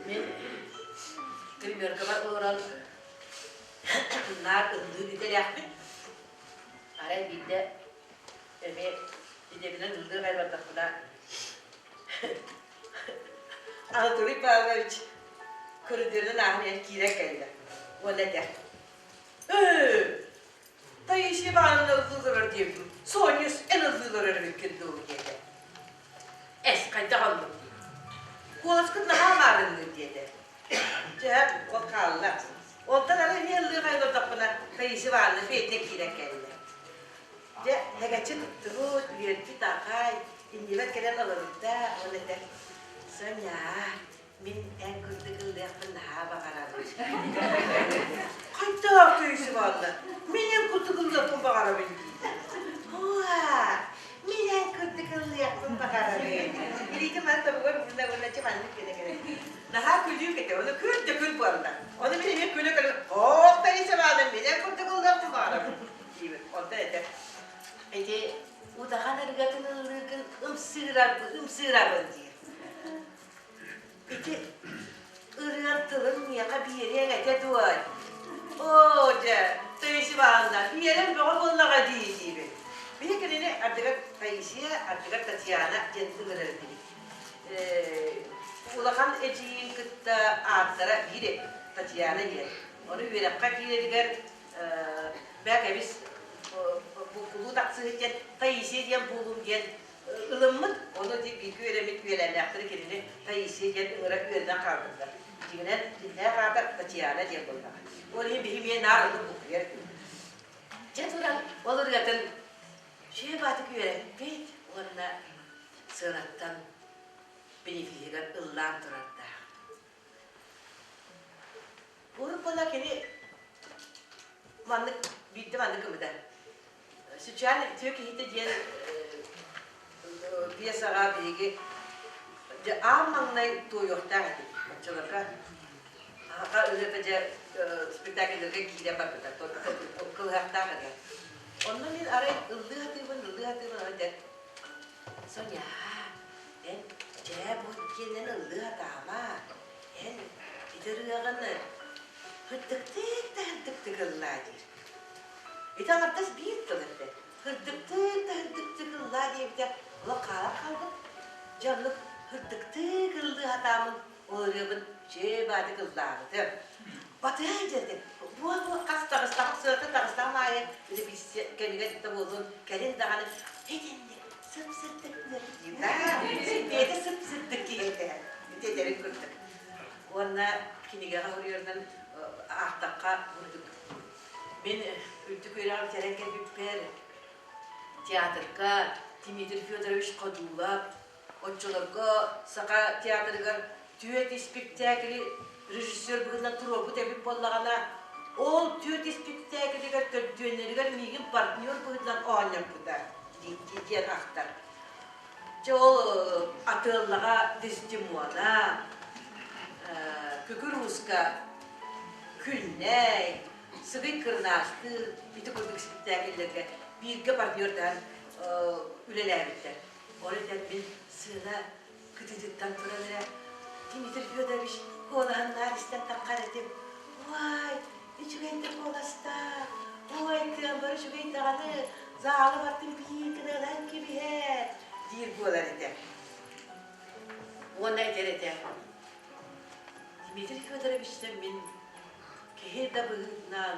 Мин гримеркабар олорон наар ыллыы идэлээхпин. Арай биирдэ эмиэ идэбинэн ыллыы барбатахпына Анатолий Павлович көрүдүөрүнэн ааһан иһэн киирэн кэллэ уонна этэр «Ээ, Таисия Ивановна ыллыы олорор диэбитим, Соня эн ыллыы олорор эбиккин дуу» диэтэ. Эс, хайдах оннук дии. Куоласкыт наһаа маарынныыр диэтэ. Дьэ, ол хаалла. Онтон аны эмиэ ыллыы олордохпуна Таисия Ивановна бэйэтэ киирэн кэллэ. Дьэ, нэгэччи туттубут, үөрбүт аҕай, иннибэр кэлэн олорбута, ол этэр, Соня, мин эн курдук ыллыахпын наһаа баҕарабын. Хайдах Таисия Ивановна, мин эн курдук ыллыахпын баҕарабын дии. Уа, мин эн курдук ыллыахпын баҕарабын. Илиитин маны тобугар уурда уонна чэ маннык гына кэлэн. Наһаа күлүүк этэ, ону күл да күл буолла. Ону мин эмиэ күлэ-күлэ, ох, Таисия Ивановна, мин эн курдук ыллыахпын баҕарабын. Диибин. Онтон этэ, ити удаҕан ырыатын ыллыыргын ымсыырарбын, ымсыырабын диир. Ити ырыан тылын миэхэ биэриэҥ этэ дуо? Оо, дьэ, Таисия Ивановна, биэрэн бөҕө буоллаҕа дии диибин. Биһи кинини ардыгар Таисия, ардыгар Татьяна диэн ыҥырар этибит. Улахан эдьиийин кытта ааттара биир эбит, Татьяна диэн. Ону үөрэххэ киирэригэр бээ кэбис булкулуу тахсыһыт диэн Таисия диэн буолуум диэн ылыммыт. Ону бииргэ үөрэммит үөлээннээхтэри кинини Таисия диэн ыҥыра үөрэнэн хаалбыттар. Дьиҥинэн, дьиҥнээх аата Татьяна диэн буоллаҕа. Ол иһин биһи эмиэ наар оннук булкуйар этибит. Дьэ туран ол ырыатын үчүгэй баатык үөрэппит уонна сыанаттан бенефиһигэр ыллаан турардаах. Урут буолла кини маннык биирдэ маннык гыммыта. Сыччаан үтүө киһитэ диэн пьесаҕа биһиги дьэ аан маҥнай туойуохтаах этибит. Оччолорго аһаҕа ырыата дьэ спектакльларга киирэн барбыта, кылыһахтаах ырыа. Онно мин арай ыллыы сатыыбын, ыллыы сатыыбын, аны дьэ Соня, эн дьээ бу диэнэн ыллыы сатаама, эн ити ырыаҕын һырдыктык да һырдыктык ыллаа диир. Ити аҥардас биир тыл этэ. Һырдыктык да һырдыктык ыллаа диэбитэ олох хаалан хаалбыт. Дьэ оннук һырдыктык ыллыы сатааммын ол ырыабын дьээ баадык ыллаабытым. Батыһан дьэрдин буо-буо хас таҕыстаҕым сыата таҕыстаҕым аайы репетиция кэмигэр да буоллун кэлин даҕаны итинник сып-сырдык бэйэтэ сып-сырдык киһи этэ ити этэрин курдук уонна кинигэҕэ суруйарынан аахтахха курдук мин үрдүк үөрэҕи бүтэрэн кэлбиппэр театрга Дмитрий Федорович Ходулов Оччолорго Саха театрыгар түөрт испиктээкили режиссер быһыытынан туруорбут эбит буоллаҕына, ол түөрт испиктээкилигэр төрдүөннэригэр миигин партнер быһыытынан оонньоппута диир. диэн ахтар. Дьэ ол атыыллаҕа Дездемона, Күкүр Ууска Күннэй, Сыгый Кырнаастыыр ити курдук испиктээкиллэргэ бииргэ партнердаһан үлэлээбиттэр. Ол этэн мин сыана кытыытыттан туран эрэ Дмитрий Федорович куолаһын наар истэн таххар этим. Уай, үчүгэйдик куоластаах, ой, тыаммар үчүгэй даҕаны, заалы бартын биир гынан кэбиһэр, диир буолар этэ. Уонна этэр этэ, Дмитрий Федоровичтан мин киһи да быһыытынан,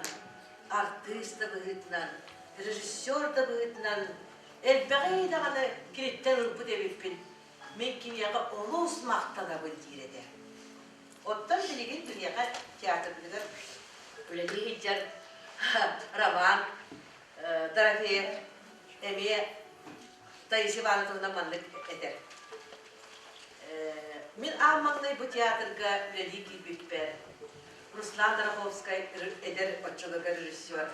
артыыс да быһыытынан, режиссер да быһыытынан элбэҕи даҕаны киниттэн ылбыт эбиппин. Мин киниэхэ олус махтанабын диир этэ. Оттон билигин биһиэхэ театрбытыгар үлэлии сылдьар Роман Дорофеев эмиэ Таисия Ивановна маннык этэр. Мин аан маҥнай бу театрга үлэлии киирбиппэр Руслан Дороховскай эдэр оччолорго режиссер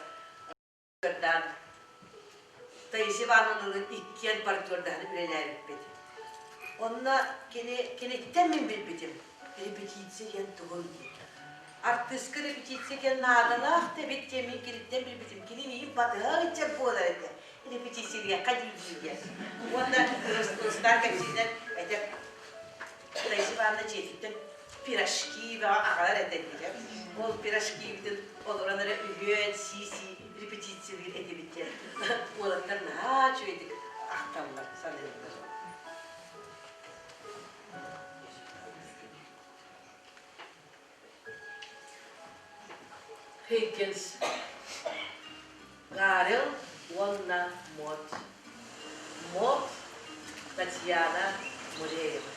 Таисия Ивановналыын иккиэн партнердаһан үлэлээбиппит. Онно кини киниттэн мин билбитим репетиция диэн тугун диэн. Артыыска репетиция диэн наадалаах да эбит диэн мин киниттэн билбитим. Кини миигин батыһа сылдьар буолар этэ. Репетициялыахха дии диэн. Уонна Руслан кэпсииринэн этэр Таисия Ивановна дьиэтиттэн пирожки бөҕө аҕалар этэ диирэ. Ол пирожкибытын олорон эрэ үһүөн сии-сии репетициялыыр этибит диэн уолаттар наһаа үчүгэйдик ахталлар, саныыллар. Хиггинс Гарел уонна Мот. Мот Татьяна Муреева.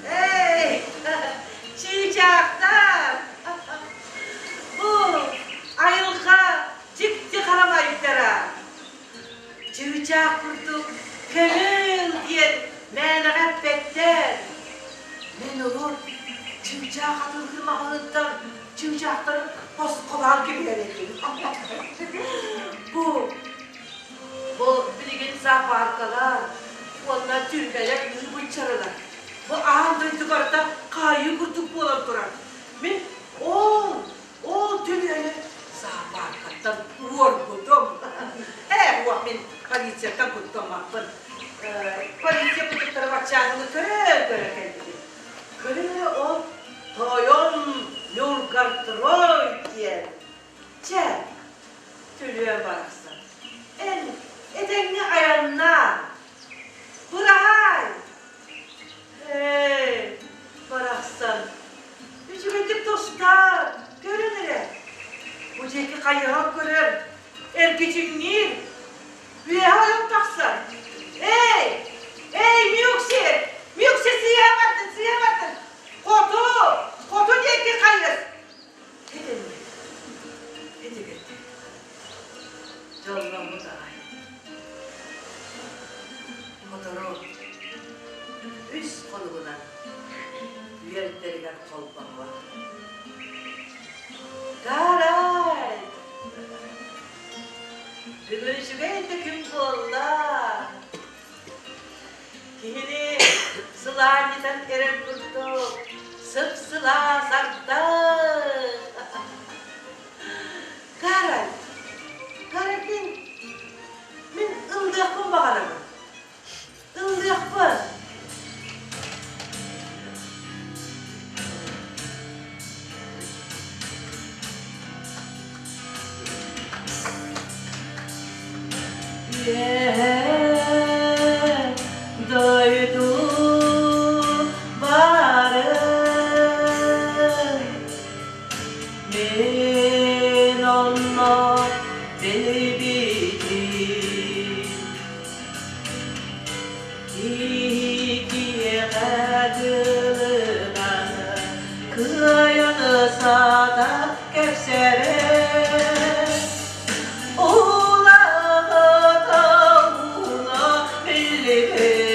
Эй, чыычаахтар! Бу айылҕа дьикти харамайдара. Чыычаах курдук көҥүл диэн мээнэҕэ эппэттэр. Мин урут чыычаах атыылыыр маҕаһыынтан чыычаахтары босхолоон кэбиһэр этим. Бу бу билигин зоопаркалар уонна түрмэлэр ыы-быччарылар. Бу аан дойду барыта хаайыы курдук буолан турар. Мин ол Ол түнүөнү зоопаркаттан уорбутум. Ээ, уох мин полицияттан куттаммаппын. Полиция кутуктара баччааҥҥыны көрө-көрө кэлбитим. Көрө ол тойон Нюргартрой диэн. Чэ, түлүөн барахсан. Эн этэҥҥэ айаннаа. Быраһаай! Ээ, барахсан, үчүгэйдик тустаар, көрүн эрэ. Бу диэки хайыһан көрөр, эргичиҥниир, үөһэ ойон тахсар. Эй, эй, Мюкси, Мюкси сыыһа бардын, сыыһа бардын. Хоту, хоту диэки хайыс. Итинник, итигирдик. Дьолломмут аҕай. Сотору үс хонугунан үөрдэригэр холбоһуо. Гарай! Бүгүн үчүгэй да күн буолла. Киһини сылаанньытан эрэр курдук сып-сылаас ардах. Гарай, Гарай мин, мин ыллыахпын баҕарабын. Ыллыахпын. Үөһээ дойду баарын Мин онно билбитим Киһиэхэ дылынан кыайан сата кэпсэбэт Улаҕата ууна биллибэтин.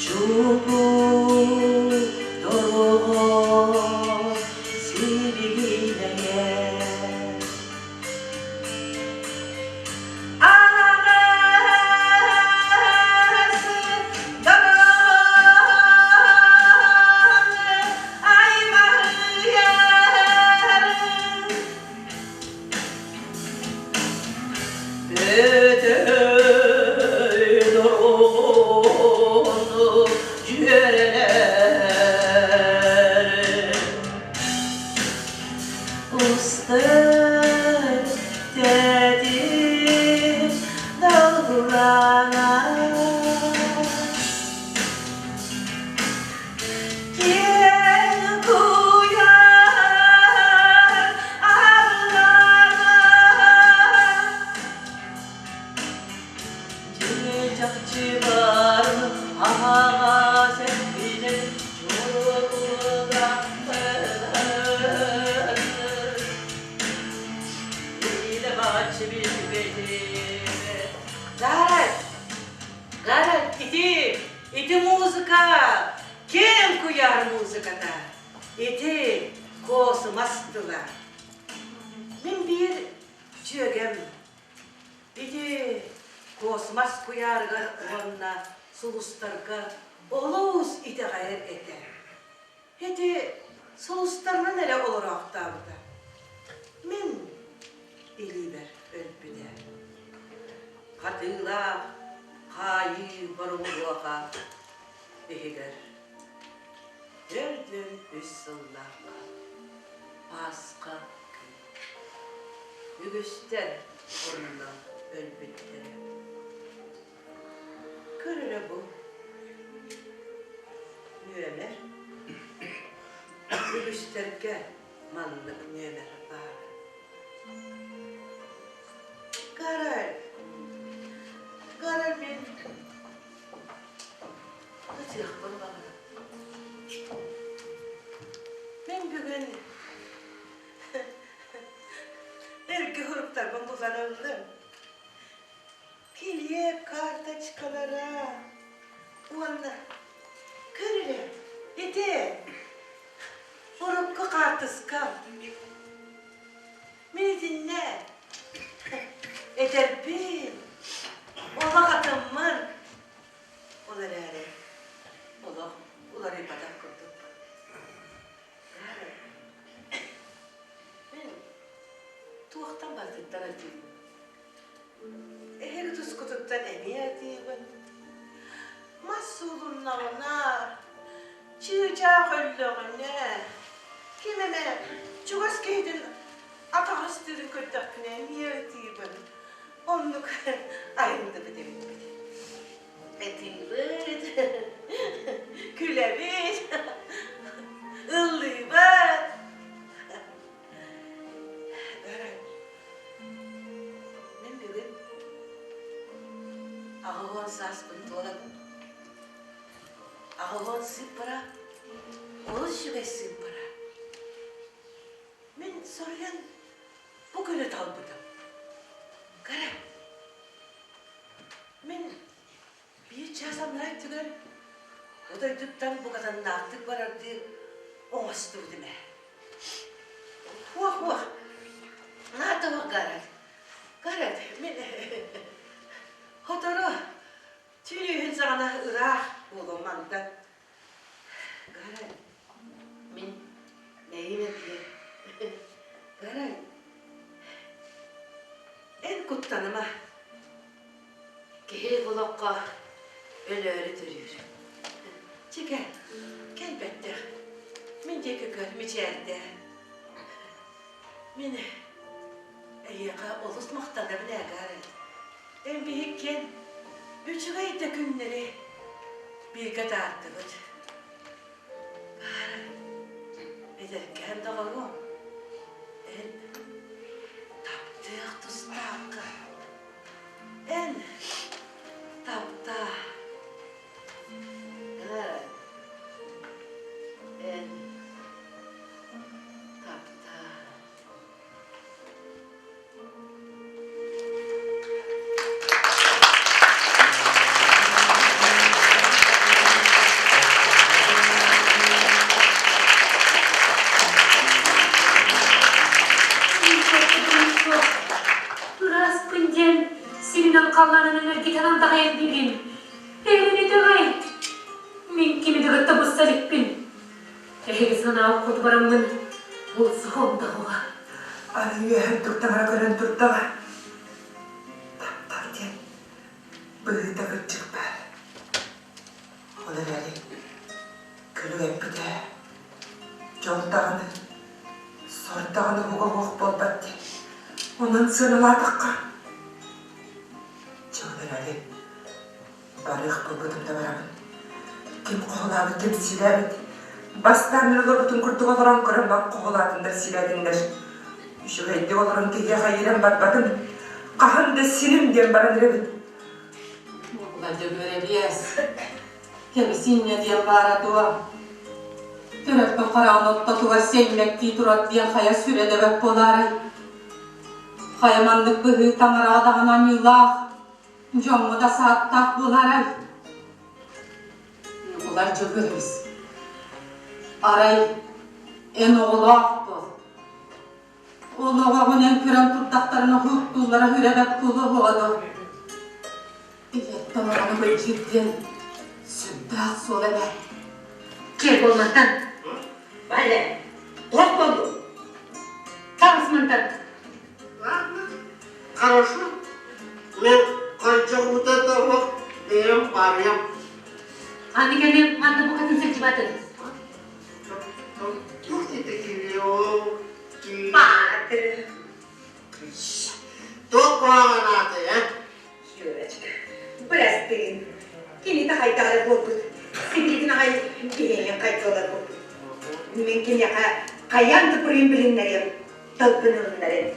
Чугу дорого сибигинэйэ Аҕас дорон аймаһыйар Өтөй дороону дьүөрэлэр Устар тэтим долгулана Киэҥ куйаар абылаҥа Дьиҥ-чахчы баар аһаҕас эппинэн чуолкулаахтанан Гарольд! Гарольд, ити, ити музыка, киэҥ куйаар музыката. Ити космос тыла. Мин биир дьүөгэм ити космос куйаарыгар уонна сулустарга олус итэҕэйэр этэ. Ити сулустарынан эрэ олороохтообута. Мин илиибэр өлбүтэ. Хатыылаах хаайыы боруҥуоха иһигэр 43 сыллаахха Пасха күн. Үгүстэр онно өлбүттэрэ. Көр эрэ бу нүөмэр үгүстэргэ маннык нүөмэр баар. Караль, Караль мин ытыахпын баҕарабын. Мин бүгүн эргэ суруктарбын булан ыллым. Килиэп карточкалара уонна көр эрэ, ити урукку хаартыскам. Мин итиннэ эдэрбин, олох атыммын. Ол эрээри олох уларыйбатах курдук. Мин туохтан барытыттан ытыыбын. Эһиги тускутуттан эмиэ ытыыбын. Мас суулуннаҕына, чыычаах өллөҕүнэ, ким эмэ чугас киһитин атаҕастыырын көрдөхпүнэ эмиэ ытыыбын. Оннук айыллыбыт эбиппит. Ытыыбыт, күлэбит, ыллыыбыт. Мин бүгүн 80 сааспын туолабын. 80 сыыппара олус үчүгэй сыыппара. Мин соруйан бу күнү талбытым. Кэрэ. Мин биир чаас анараа өттүгэр бу дойдуттан букатыннаахтык барардыы оҥостубутум ээ. Уох-уох, наатабах Гаррет. Гаррет, мин хотору түүнүһүн саҕана ыраах буолуом мантан. Гаррет, мин мэйим эргийэр. Гаррет, эн куттаныма. Киһи олоххо өлөөрү төрүүр. Чэ кэл, кэлбэттэх. Мин диэки көр, мичээрдээ. Мин эйиэхэ олус махтанабын ээ, Гаррет. Эн биһиккин үчүгэй да күннэри бииргэ таардыбыт. Гаррет, эдэркээн доҕоруом, эн таптыах тустааххын. Эн таптаа. Эн таптаа. үрдүнэн халлаанынан эргитэн андаҕайан диигин. Эйигин итэҕэй. Мин кими да кытта бусса иликпин. Эһиги санаабыт хоту бараммын булсуһуом да оҕо. Аны үөһэ үрдүк таҥара көрөн турдаҕа. Таптал диэн быһыыта кырдьык баар. Ол эрээри күлүк эппитэ дьол даҕаны, сор даҕаны уһуга суох буолбат диэн. Онон сыаналаатахха, дьэ ол эрээри барыах буолбутум да барабын. Ким хоһулаабыт, ким сиилээбит. Бастаан мин олорбутум курдук олорон көрөн баран хоһулаатыннар, сиилээтиннэр. Үчүгэйдик олорон киһиэхэ иирэн барбатым. Хаһан да синим диэн баран эрэбин. Ньукулай Дьөгүөрэбиэс, кэбисиинньэ диэн баара дуо? Төрөппүт хараҕын ортотугар сэймэктии турар диэн хайа сүрэ да бэрт буолаарай? Хайа маннык быһыы таҥараҕа даҕаны аньыылаах, дьоҥҥо да сааттаах буолаарай? Ньукулай Дьөгүөрэбис, арай эн оҕолоох буол. Ол оҕоҕунан көрөн турдахтарына уһуктууллара үрэбэт буолуо дуо? Ийэттэн оҕону былдьыыр диэн сүрдээх суол эбээт. Киэр буолмантан. Валя, туох буоллуҥ? Таҕыс мантан. Ладно, хорошо. Мен кончоҕута да суох бэйэм барыам. Аны кэлин манна букатын сылдьыбатын. Туох куһаҕан аатый, э? Юрочка, бырастыгын. Кинитэ хайдах эрэ буолбут. Сибилигин аҕай биһиэҥин хайдалар буолбут. Мин киниэхэ хайаан да буруйун билиннэриэм, тылбын ылыннарыам.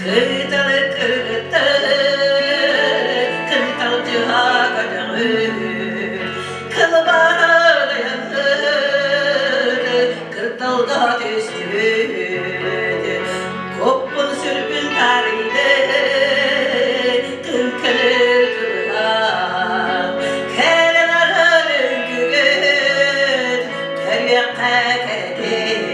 Кыталы кыргыттар, кынталдьыһа көтөҕүт, кылбаһыйаҥҥыт, кырталга түстүбүт, куппун сүрбүн таарыйды, кыҥкыныр кылыһах, кэлэн арар үҥкүгүт, көрүөххэ кэрэтин.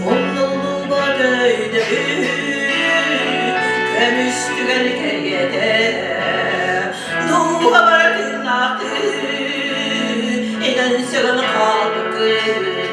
Умнуллубат өйдөбүл көмүс түгэн кэриэтэ дууһабар тыыннаахтыы инэн сөҕөн хаалбыккын.